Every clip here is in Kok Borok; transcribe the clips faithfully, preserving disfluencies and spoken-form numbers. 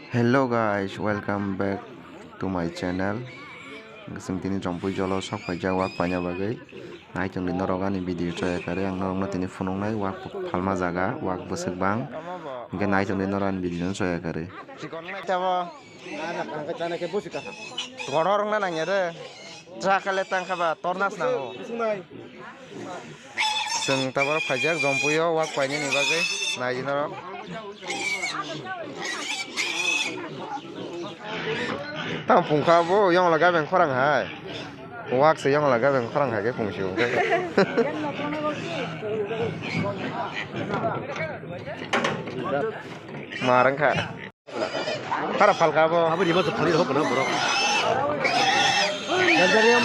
Hello guys, welcome back to my channel. Chwng tini Jompui jolo sok phaijak wak paina bagwi. Naitongdi norok ani video choya kare, ang norokno tini phunuknai wak phalma jaga, wak bwswk bang. Hwnkhe naitongdi norok ani video no choya kare. Gothor wngna nangya de. Chakale tangkha ba tornas nango. Chwng tabok phaijak Jompuio wak painani bagwi naidi norok. Tamo pungkha bo yongla gabeng khorang hai. Wak se yongla gabeng khorang hai khe pungsi bo. Marang kha. Para phalka bo. Abo rima se phari rok na borok.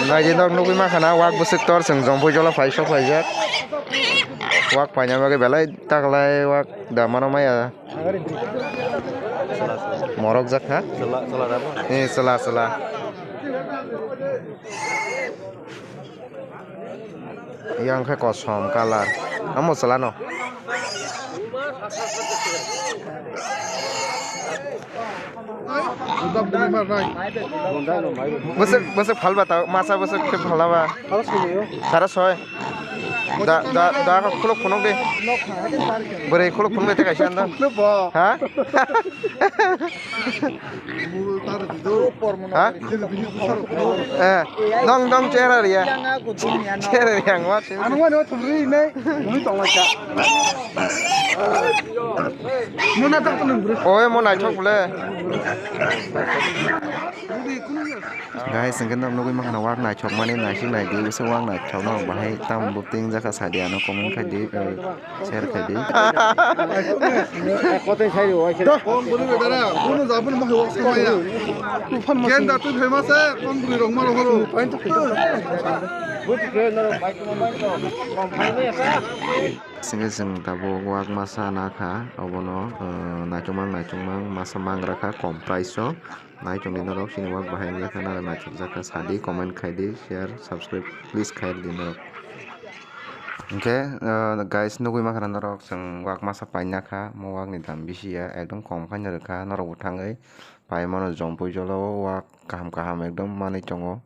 Naidi norok nugwi mankha na wak bwswk tor chwng Jompui jolo phai sok phaijak. Wak paina bagwi belai taklai wak da mano maya. Morok jak ha? Chwla, chwla rabo. Eh, chwla, chwla. Yang khe kosom colour. Amo chwla no. Bwswk, bwswk phalba ta, masa bwswk khe phalaba. Sara soi. Da, da, da, khuluk phunuk di. Bwrwi khuluk phunuk di, tei kaisa ando. Ha? Ha? Eh, dong, dong, chera ria. Chera ria, ang wa sini. Oe, mo naithok bole. Guys, hwnkhe norok nugwi mankha na wak naithokmani naisik naidi, bwswk wak naithok no bahai tamo bo tingjak kha sadi ano comment khai di, eh, share khai di. Kotai sai ro, wai sai. Kom bwrwi bai dara, kuno jabun ma wak sai maya. Gen da twi phaima se, kom bwrwi rok ma rohoro. Singkhe chwng tabuk wak masa nakha, obono, eh, naithokmang naithokmang masa mangra kha kom price o. Naitongdi norok chini wak bahai wngya kha, naro naithokjak kha, sadi, comment khaidi, share, subscribe, please khaidi norok. Hwnkhe, eh, guys, nugwi mankha norok chwng wak masa paina kha, mo wakni dam bisi ya, ekdom kom khaino rwkha, norokbo thangwi pai mano Jompui jolo o wak kaham kaham ekdom manwi tongo.